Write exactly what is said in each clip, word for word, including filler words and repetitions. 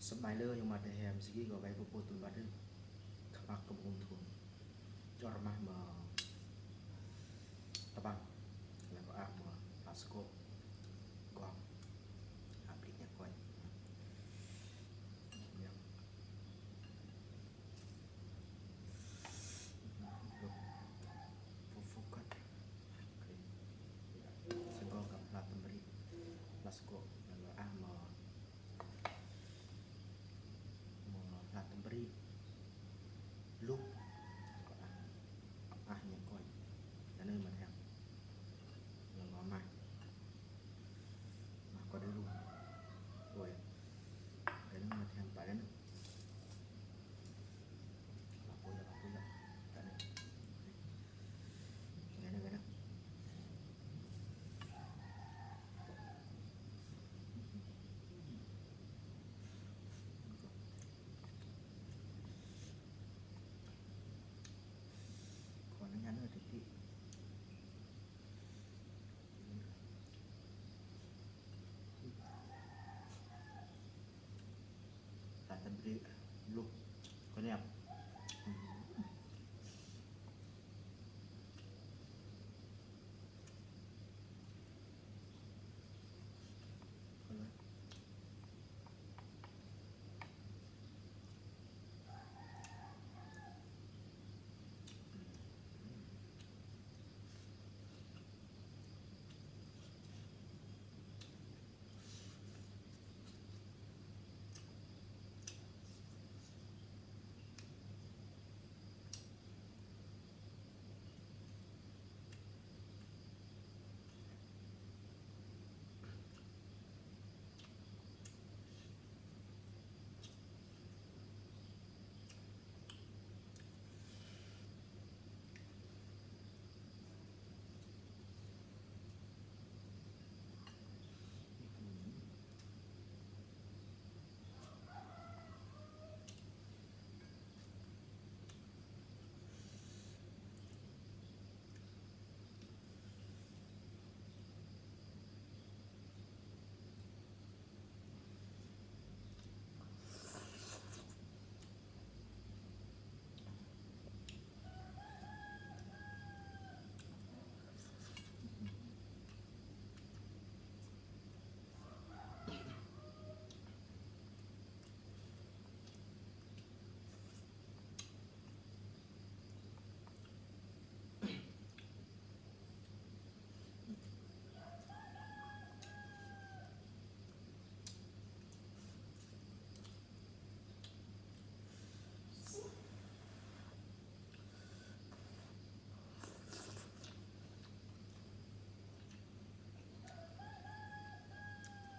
Sep mai lơ yong mate hem sigi ko bai ko potul mate. Kapak ke buntung. Jor mah ma tabang. Leko ah ma pasko. Gong. Abliknya koi. Ya. Pufukat. Oke. Sego kam latem beri. Pasko. Leko ah ma Mo latem beri. Luk. Ah, nyen koi. Dana man hem. Yang ngomah. Mah koi dulu. Koi. Dana man hem pa dana. Lapu ya, lapu ya. Dana. Dana, dana. Latem beri. Luk. Konyap.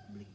Blik.